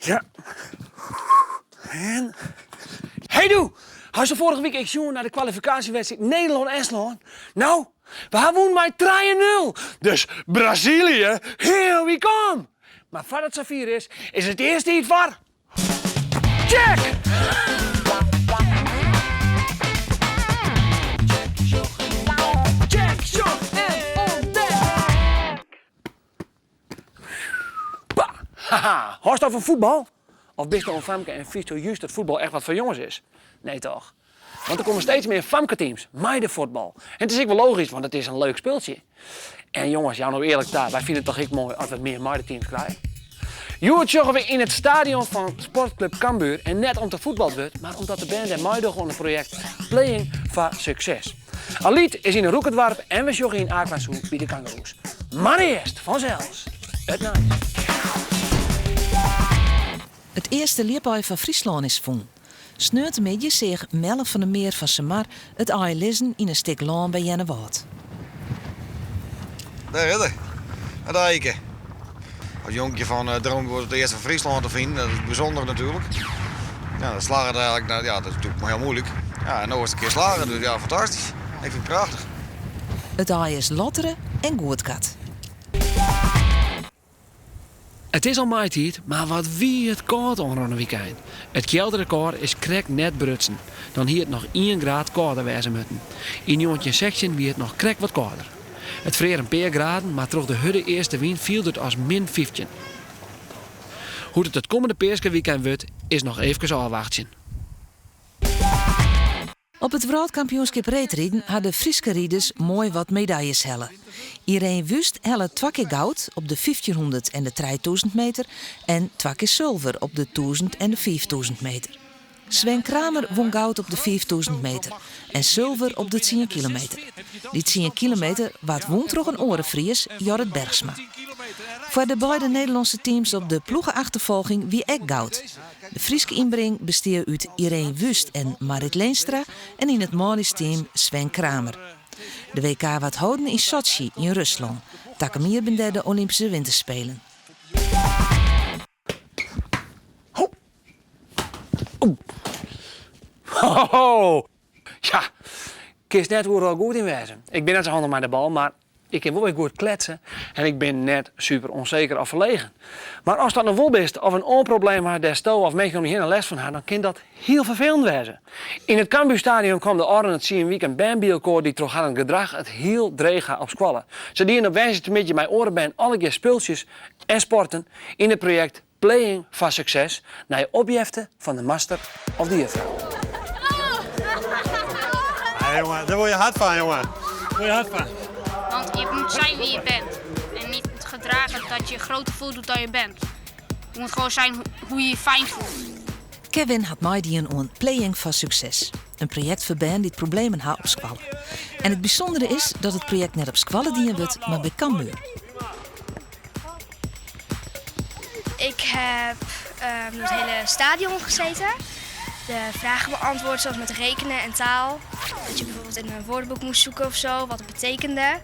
Ja. En. Hey doe! Hast de foarige wike ek sjoen nei de kwalifikaasjewedstriid Nederlân-Estlân? No, we ha wûn mei trije nul. Dus Brazilië, here we come! Mar foardat it safier is, is it earst tiid foar Check! Check, sjoch en ûntdek! Pa! Haha, hâldst al fan fuotbal? Of bist in famke en fynsto just dat fuotbal echt wat foar jonges is? Nee toch? Want der komme steeds mear famketeams mei de fuotbal. En it is ek wol logysk, want it is in leuk spultsje. En jonges, jou no earlik ta, wy fine it toch ek moai as we mear meideteams krije? Hjoed sjogge we yn it stadion fan Sportclub Cambuur en net om't der fuotbald wurdt, mar omdat de bern dêr meidogge oan it projekt Playing foar Succes. Alyt is yn in Roekedoarp en we sjogge yn Aquazoo by de kangoeroes. Mar earst fansels it nijs. It earste ljipaai fan Fryslân is fûn. Sneontemiddei seach Melle van der Meer fan Simar it aai lizzen yn in stik lân by Earnewâld. Dêr is er, it aike. As jonkje fan droomde ik it earste fan Fryslân te finen, dat is bysûnder natuerlik. Ja, dat slagget eigenlik, nou ja, dat is natuerlik mar hiel muoilik. Ja, en no is it in kear slagge, dus ja, fantastysk. Ik fyn it prachtich. It aai is lottere en goedkard. It is al maitiid, mar wat wie it kâld ôfrûne wykein. It kjelderekôr is krekt net brutsen. Dan hie it noch ien graad kâlder wêze mutten. Yn 1916 wie it noch krekt wat kâlder. It frear in pear graden, mar troch de hurde eastewyn fielde it as min 15. Hoe't it it kommende peaskewykein wurdt, is noch eefkes ôfwachtsjen. Op it wrâldkampioenskip reedriden ha de Fryske riders moai wat medaljes helle. Ireen Wüst helle twa kear goud op de 1500 en de 3000 meter en twa kear sulver op de 1000 en de 5000 meter. Sven Kramer wûn goud op de 5000 meter en sulver op de tsien kilometer. Dy tsien kilometer waard wûn troch in oare Fries, Jorrit Bergsma. Foar de beide Nederlânske teams op de ploege-achterfolging wie ek goud. De Fryske ynbring bestie út Ireen Wüst en Marrit Leenstra en yn it manljusteam Sven Kramer. De WK waard holden yn Sotsji yn Ruslân. Takom jier binne dêr de Olympyske Winterspelen. Ho! Ja, kinst net oeral goed yn wêze. Ik bin net sa handich mei de bal, mar ik kin wol wer goed kletse en ik bin net super ûnseker of ferlegen. Mar ast dat no wol bist of in oar probleem hast dêr'tsto of minsken om dy hinne lêst fan ha, dan kin dat hiel ferfelend wêze. Yn it Cambuurstadion kaam de ôfrûne tsien wiken bern by elkoar dy't troch harren gedrach it hiel dreech ha op skoalle. Se dienen op woansdeitemiddei mei oare bern allegear spultsjes en sporten yn it projekt Playing foar Succes nei opjefte fan de master of de juffrou. Ja, jongen, daar word je hard van, jongen. Daar word je hard van. Want je moet zijn wie je bent. En niet het gedragen dat je groter voordoet dan je bent. Je moet gewoon zijn hoe je je fijn voelt. Kevin hat meidien oan Playing foar Succes, in projekt foar bern dy't problemen ha op skoalle. En it bysûndere is dat it projekt net op skoalle dien wurdt, mar by Cambuur. Ik heb um, het hele stadion gezeten. De vragen beantwoord, zoals met rekenen en taal. Dat je bijvoorbeeld in een woordenboek moest zoeken of zo, wat het betekende.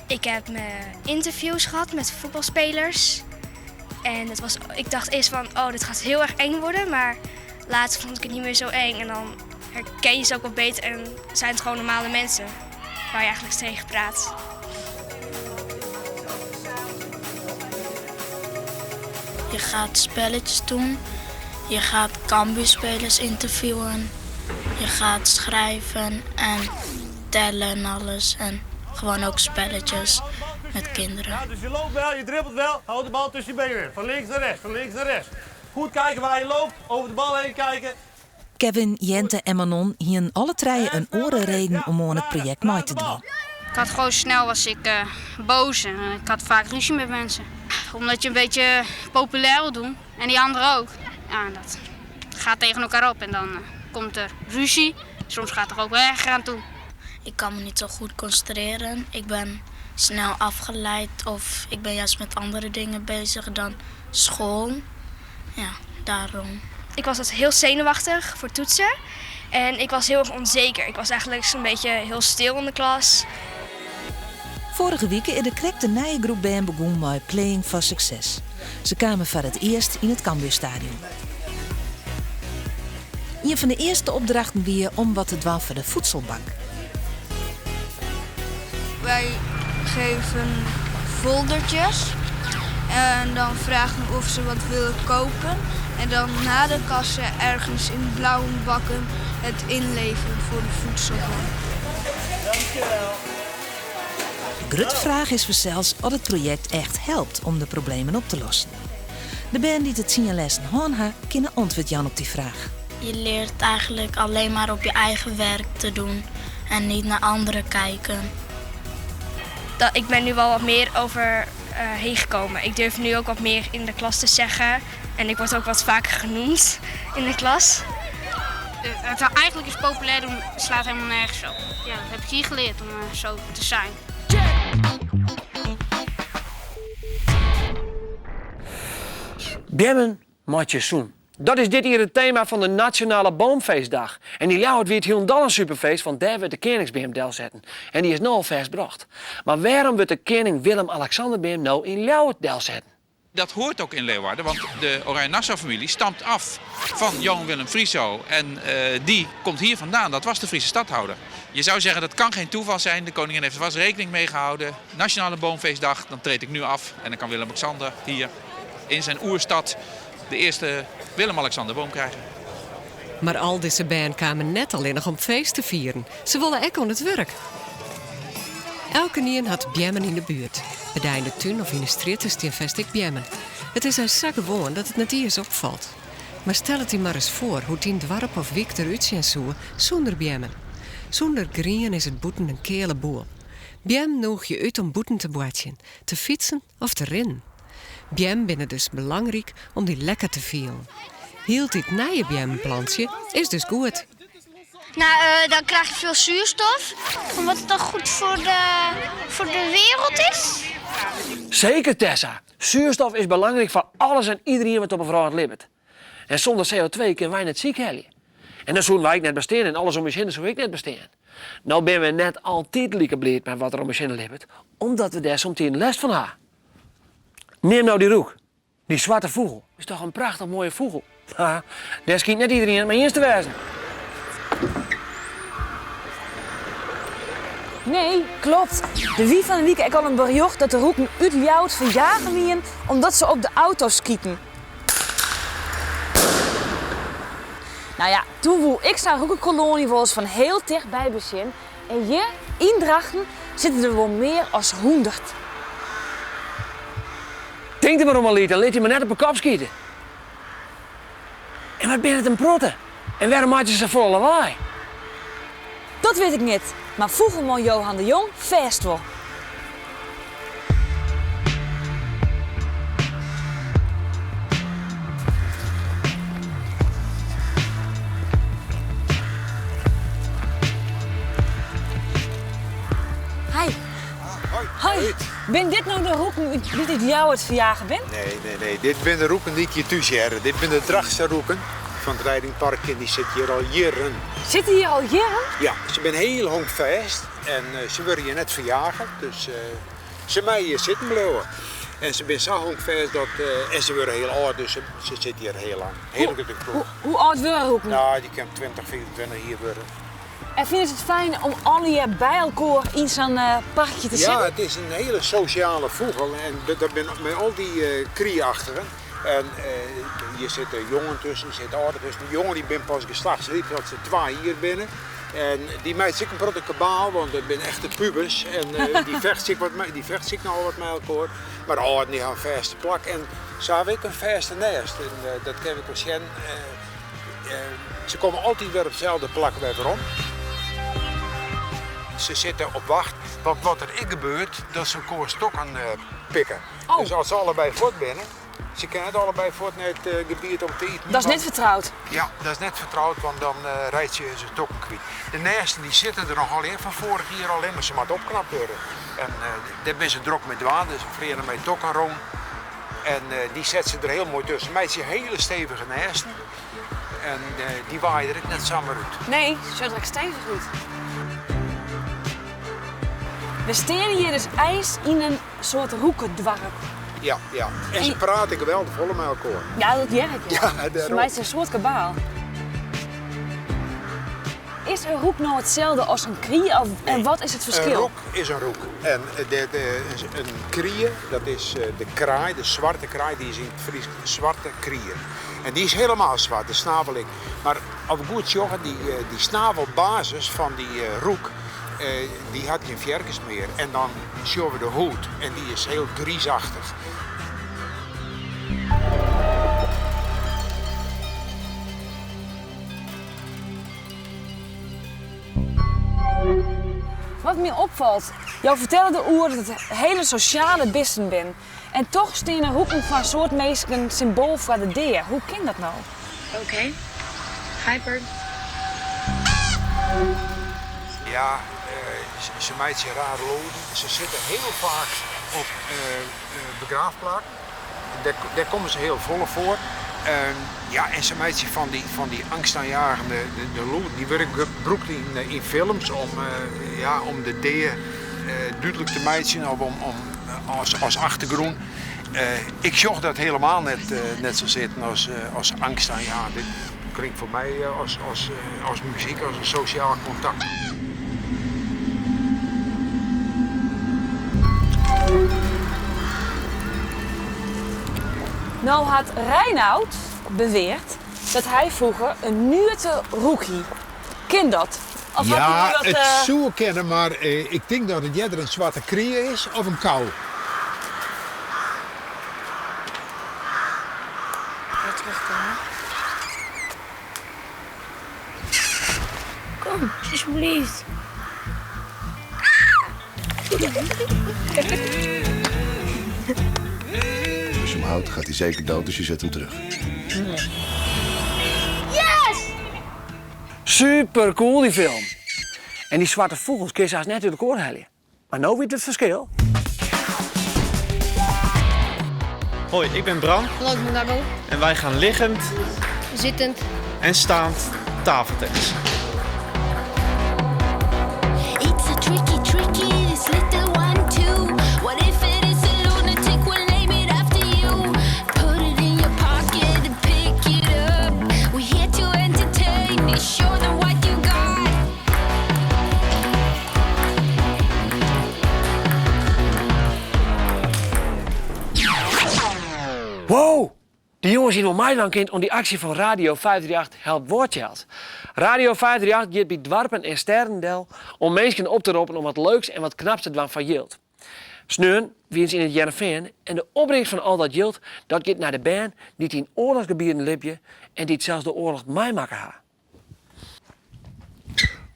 Ik heb mijn interviews gehad met voetbalspelers. En het was, ik dacht eerst van, oh, dit gaat heel erg eng worden. Maar later vond ik het niet meer zo eng. En dan herken je ze ook wat beter en zijn het gewoon normale mensen waar je eigenlijk tegen praat. Je gaat spelletjes doen. Je gaat Cambuurspelers interviewen. Je gaat schrijven en tellen en alles. En gewoon ook spelletjes met kinderen. Ja, dus je loopt wel, je dribbelt wel. Houd de bal tussen je benen. Van links naar rechts, van links naar rechts. Goed kijken waar je loopt, over de bal heen kijken. Kevin, Jente en Manon hienen alle trije in oare reden om oan it projekt mei te dwaan. Ik had gewoon snel was ik uh, boos en ik had vaak ruzie met mensen. Omdat je een beetje populair wil doen en die anderen ook. Ja, dat gaat tegen elkaar op en dan uh, komt er ruzie. Soms gaat er ook wel erger aan toe. Ik kan me niet zo goed concentreren. Ik ben snel afgeleid of ik ben juist met andere dingen bezig dan school. Ja, daarom. Ik was altijd heel zenuwachtig voor toetsen. En ik was heel erg onzeker. Ik was eigenlijk zo'n beetje heel stil in de klas. Foarige wike is der krekt in nije groep bern begûn mei Playing for Success. Se kamen foar it earst yn it Cambuurstadion. Ien fan de earste opdrachten wie om wat te dwaan foar de voedselbank. Wij geven foldertjes en dan vragen of ze wat willen kopen. En dan na de kasse ergens in blauwe bakken het inleveren voor de voedselbank. De grutte fraach is fansels oft it projekt echt helpt om de problemen op te lossen. De bern dy't de tsien lessen hân ha, kinne antwurd jaan op dy fraach. Je leert eigenlijk alleen maar op je eigen werk te doen en niet naar anderen kijken. Dat, ik ben nu wel wat meer over heen gekomen. Ik durf nu ook wat meer in de klas te zeggen. En ik word ook wat vaker genoemd in de klas. Het eigenlijk is populair doen slaat helemaal nergens op. Ja, dat heb ik hier geleerd om zo te zijn. Beammen meitsje sûn. Dat is dit jier it tema fan de Nationale Boomfeestdag. En yn Ljouwert wie it hielendal in superfeest, want dêr wurdt de keningsbeam delsetten. En dy is no al fêst brocht. Mar wêrom wurdt de Kening Willem-Alexanderbeam no yn Ljouwert delsetten? Dat hoort ook in Leeuwarden, want de Oranje Nassau-familie stamt af van Johan Willem Friso. En die komt hier vandaan, dat was de Friese stadhouder. Je zou zeggen dat kan geen toeval zijn, de koningin heeft er vast rekening mee gehouden. Nationale Boomfeestdag, dan treed ik nu af en dan kan Willem-Alexander hier in zijn oerstad de eerste Willem-Alexanderboom krijgen. Mar al dizze bern kamen net allinnich om feest te fieren, se wolle ek oan it wurk. Elkenien hat beammen yn de buert. By dy yn de tún of yn de strjitte stean fêst ek beammen. It is eins sa gewoan dat it net iens opfalt. Mar stel it dy mar ris foar hoe't dyn doarp of wyk der útsjen soe sûnder beammen. Sûnder grien is it bûten in keale boel. Beammen nûgje út om bûten te boartsjen, te fytsen of te rinnen. Beammen binne dus belangryk om dy lekker te fielen. Hieltyd nije beammen plantsje is dus goed. Nou, dan krijg je veel zuurstof. Omdat het dan goed voor de, voor de wereld is. Seker Tessa, Zuurstof is belangryk foar alles en iderien wat op 'e wrâld libbet. En sûnder CO2 kinne wy net sykhelje. En dan soene wy ek net bestean en alles om ús hinne soe ek net bestean. No binne we net altyd like bliid mei wat der om ús hinne libbet, omdat we dêr somtiden lêst fan ha. Nim no dy roek, dy swarte fûgel. Is toch in prachtich moaie fûgel. Mar dêr skynt net iderien it mei iens te wêzen. Nee, klopt. Der wie fan 'e wike ek al in berjocht dat de roeken út Ljouwert ferjage wienen omdat se op de auto's skieten. Nou ja, toen woe ik sa'n roekekoloanje wolris fan hiel tichtby besjen en hjir yn Drachten sitte der wol mear as hûndert. Tink der mar om Alyt en lit dy mar net op 'e kop skite. En wat binne it in protte? En wêrom meitsje se safolle lawaai? Dat wit ik net, mar fûgelman Johan de Jong fêst wol. Hi. Hoi. Bin dit no de roeken dy't út Ljouwert ferjage bin? Nee, nee, nee. Dit binne de roeken dy't hjir thús hearre. Dit binne de Drachtster roeken fan it Reidingpark en dy sitte hjir al jierren. Sitte hjir al jierren? Ja, se binne hiel honkfêst en se wurde hjir net ferjage, dus se meie hjir sitten bliuwe. En se binne sa honkfêst dat, en se wurde hiel âld, dus se sitte hjir hiel lang. Hiel grutte ploech. Hoe âld wurde roeken? Nou, dy kin 20, 25 jier wurde. En fine se it fijn om allegear by elkoar yn sa'n parkje te sitten? Ja, it is in hiele sosjale fûgel en dat binne mei al dy krieachtigen. En hjir sitte jongen tusken, der sitte âlden tusken. De jongen dy binne pas geslachtsryp as se twa jier binne. En dy meitsje ek in protte kabaal, want dat binne echte pubers. En dy fechtsje ek wat mei, dy fechtsje ek nochal wat mei elkoar. Mar de âlden dy ha in fêste plak en se hawwe ek in fêste nêst. En dat kinne we ek wol sjen. Se komme altyd wer op itselde plak wer werom. Se sitte op wacht, want wat der ek gebeurt, dat se elkoar stokken pikke. Oh. Dus as se allebei fuort binne, se kinne net allebei fuort nei it gebiet om te iten. Dat is net fertroud? Ja, dat is net fertroud, want dan reitsje se stokken kwyt. De nêsten dy sitte der noch al yn fan foarich jier al yn, mar se moatte opknapt wurde. En dêr binne se drok mei dwaande, se fleane mei tokken rûn. En dy set se der hiel moai tusken. Meitsje hiele stevige nêsten. En dy waaie der ek net samar út. Nee, se sjocht der ek stevich út. We steane hjir dus eins yn in soart roekedoarp. ja, ja. En se prate geweldich folle mei elkoar. Ja, dat hear ik, ja. Ja, Se dêrom. meitsje in soad kabaal. Is in roek no itselde as in krie of, en wat is it In ferskil? roek is in roek. En in krie, dat is de kraai, de swarte kraai, dy is yn it Frysk swarte krie. En dy is helemaal swart, de snavel ek. Mar as we goed sjogge, dy snavelbasis fan dy roek, dy hat gjin fearkes mear. En dan sjogge we de hûd en dy is hiel griisachtich. Wat my opfalt, jo fertelle deroer dat it hiele sosjale bisten binne. En toch steane roeken foar in soad minsken symboal foar de dea. Hoe kin dat no? Oké. Hi bird. Ja, se meitsje rare lûden. Se sitte hiel faak op begraafplakken. Dêr komme se hiel folle foar. Ja, en se meitsje fan dy, fan dy angstaanjagende de lûden. Dy wurde brûkt yn films om, ja, om de dea dúdlik te meitsjen of om, om as, as achtergrûn. Ik sjoch dat helemaal net, net sa sitten as, as angstaanjagend. Dit klinkt foar my as, as, as muzyk, as in sosjaal kontakt. No hat Reinoud beweard dat hy froeger in nuete roek hie. Kin dat? Of hat Ja, hy dat, it soe kinne, mar ik tink dat it earder in swarte krie is of in kou. Weer terugkomen. Kom, alsjeblieft. Als je hem houdt, gaat hij zeker dood, dus je zet hem terug. Yes! Super cool dy film. En dy swarte fûgels kinne se hast net út elkoar helje. Mar no wit it ferskil. Hoi, ik ben Bram. Hallo, ik ben Garbo. En wij gaan liggend Zittend. en staand tafeltennis. It's a tricky, tricky, this little one too. What if it is a lunatic? We'll name it after you. Put it in your pocket and pick it up. We're here to entertain. Show them what you got. Wow! De jonges hiene wol meidwaan kind oan dy aksje fan Radio 538 Help War Child. Radio 538 giet by doarpen en stêden del om minsken op te roppen om wat leuks en wat knaps te dwaan foar jild. Sneon wiene se yn It Hearrenfean en de opbringst fan al dat jild dat giet nei de bern dy't yn oarlochsgebieten libje en dy't sels de oarloch meimakke ha.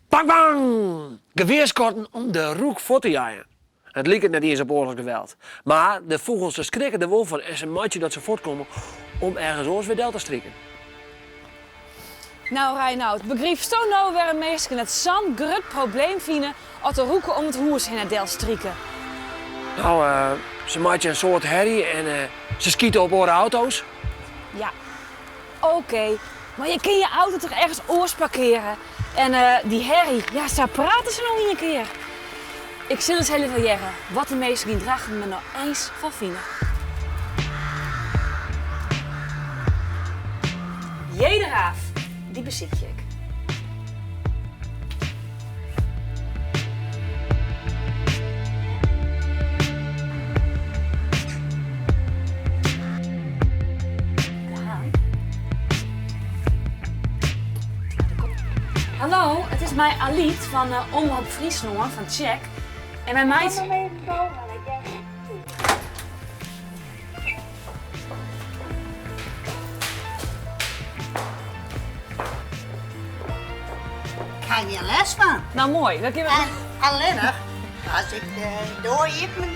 Bang bang! Gewearskotten om de roek fuort te jeien. It liket net iens op oarlochsgeweld. Mar de fûgels se skrikke der wol fan en se meitsje dat se fuortkomme om ergens oars wer del te striken. No Reinoud, begrypsto no wêrom minsken it sa'n grut probleem fine as de roeken om it hûs hinne delstrike? No, se meitsje in soad herrie en se skite op oare auto's. Ja, Oké, mar je kin je auto toch ergens oars parkeare? En dy herrie, ja, sa prate se no ien kear. Ik sil ris even hearre wat de minsken yn Drachten der no eins fan fine. Jede Raaf, dy besykje ik. Hallo, it is mei Alyt fan Omrop Fryslân fan Tsjek. En wy meitsje. Ik ha gjin lêst fan. No moai, dat kinne we. En allinnich as ik de doar iepen,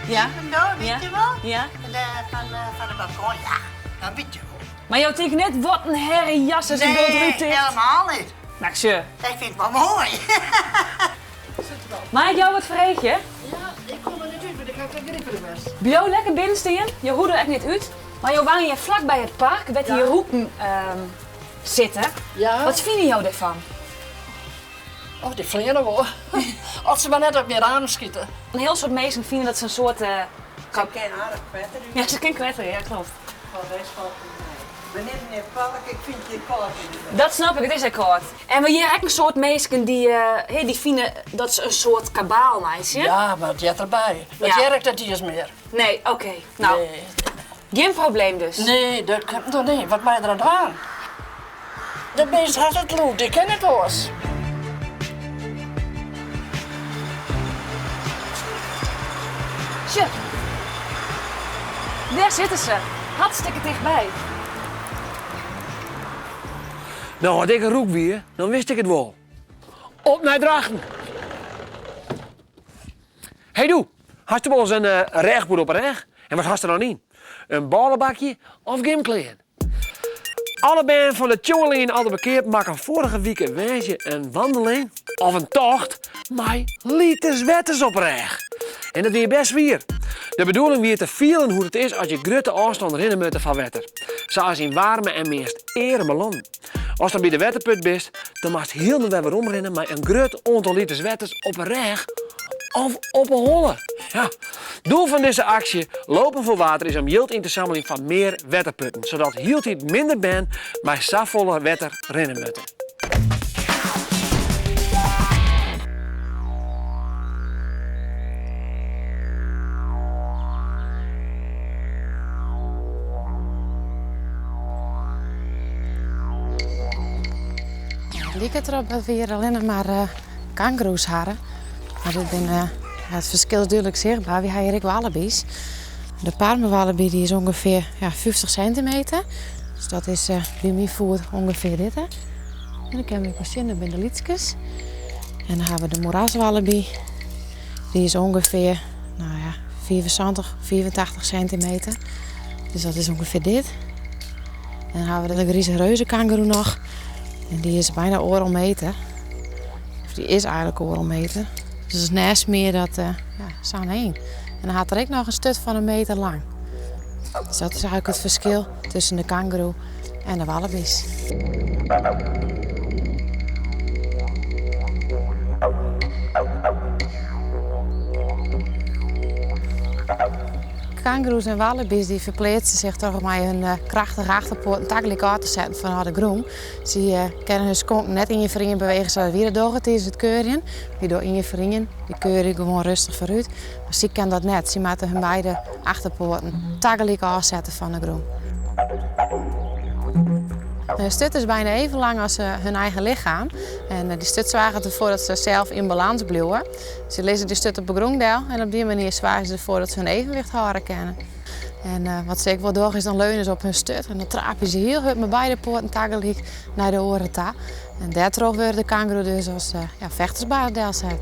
Ja. iepen doch, wit Ja. je wol? Ja. Fan de balkon, ja, dat wit je wol. Mar jo tinke net wat in herrie jas as ik Nee, doar rút ticht? helemaal net. No, sjoch. Ik fyn it wol moai. Mei ik jo wat freegje? Ja, ik kom der net út, want ik ha krekt gryp west. Bliuw lekker binnen stean, jo hoege der ek net út. Mar jo wenje hjir flak by it park wêr't dy roeken sitte. Ja. Wat fine jo dêrfan? Och, dy fleane wol. As se mar net op myn raam skite. In hiel soad minsken fine dat se in soad. Ze kin aardich kwetterje. Ja, se kin kwetterje, ja kloppet. Foar de rest falt it mei. Meneer, meneer Valk, ik fyn it hjir kâld yn de bed. Dat snap ik, it is ek kâld. En we hjir ek in soad minsken dy't eh, dy fine dat se in soart kabaal meitsje. Ja, mar it heart derby. Dat Ja. hear ik net iens mear. Nee, oké. Nou, gjin probleem dus. Nee, dat komt toch nee. Wat mei der oan dwaan? Dat beest hat it lûd, ik kin net oars. Sjoch. Dêr sitte se. Hartstikke tichtby. No, as ik in roek wie, dan wist ik it wol. Op nei Drachten! Hey doe, hast wolris in rêchpûde op 'e rêch? En wat hast der dan yn? In bôlebakje of gymklean? Alle bern fan de Tjongerling yn Aldeberkeap makken foarige wike woansdei in wandeling of in tocht mei liters wetters op 'e rêch. En dat wie best swier. De bedoeling wie te fielen hoe't it is as je grutte ôfstân rinne moatte foar wetter. Sa as yn waarme en meast earme lannen. Ast dan by de wetterput bist, dan moatst hielendal wer weromrinne mei in grut oantal liters wetters op 'e rêch of op 'e holle. Ja. Doel fan dizze aksje Lopen voor Water is om jild yn te sammeljen foar mear wetterputten, sadat hieltyd minder bern mei safolle wetter rinne moatte. It liket derop dat we hjir allinnich mar kangoeroes hawwe. Mar dit binne, ja, it ferskil is dúdlik sichtber. Wy hawwe hjir ek wallaby's. De parmerwallaby dy is ûngefear ja, 50 sintimeter. Dus dat is by myn foet ûngefear dit. En dan kinne we ek sjen, dat binne de lytskes. En dan hawwe we de moeraswallaby. Dy is ûngefear nou ja, 75, 85 sintimeter. Dus dat is ûngefear dit. En dan hawwe we de grize reuzekangoeroe noch. En dy is byna oardel meter. Of dy is eigenlik oardel meter. Dus dat is net mear dat uh, ja, sa'n een. En dan hat er ek noch in sturt fan in meter lang. Dus dat is eigenlik it ferskil tusken de kangoeroe en de wallaby's. Kangoeroes en wallaby's dy ferpleatse sich troch mei hun eh, krachtige achterpoaten tagelyk ôf te setten fan de grûn. Sy eh, kinne hun skonken net ien foar ien bewege sa't wy dat dogge tidens it keurjen. Wy dogge ien foar ien, wy keurje gewoan rêstich foarút. Mar sy kinne dat net. Sy moatte hun beide achterpoaten tagelyk ôfsette fan de grûn. De sturt is byna even lang as eh, hun eigen lichem. En dy sturt soarget derfoar dat se sels yn balâns bliuwe. Se lizze de sturt op de grûn del en op dy manier soargje se derfoar dat se hun evenwicht hâlde kinne. En eh, wat se ek wol dogge is dan leune se op hun sturt en dan traapje se hiel hurd mei beide poaten tagelyk nei de oare ta. En dêrtroch wurde de kangoeroe dus as eh, ja, fechtersbaas delset.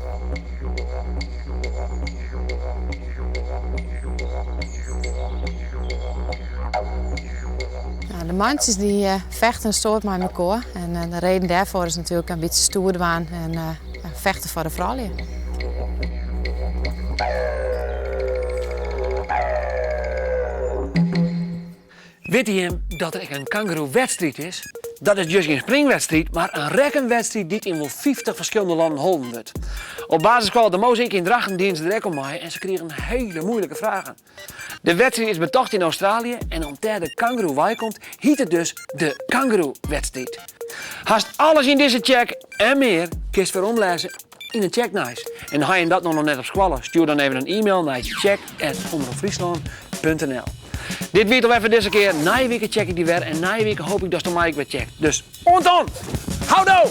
Nou, de mantsjes dy eh, fechte in soad mei mekoar. En eh, de reden dêrfoar is natuerlik in bytsje stoer dwaan en eh, fechte foar de froulju. Witte jim dat der ek in kangoeroewedstriid is? Dat is just gjin springwedstriid, mar in rekkenwedstriid dy't yn wol 50 ferskillende lannen holden wurdt. Op basisskoalle De Mozaïek yn Drachten dienen se der ek oan mei en se krigen hele moeilike fragen. De wedstriid is betocht yn Australië en om't dêr de kangoeroe weikomt, hyt it dus de kangoeroewedstriid. Hast alles yn dizze Tsjek en mear kinst weromlêze yn it Tsjeknijs. En ha jim dat no noch net op skoalle, stjoer dan even in e-mail nei tsjek@omropfryslan.nl. Dit wie it alwer foar dizze kear. Nije wike tsjek ik dy wer en nije wike hoop ik datsto my ek wer tsjekt. Dus oant dan! Houdoe!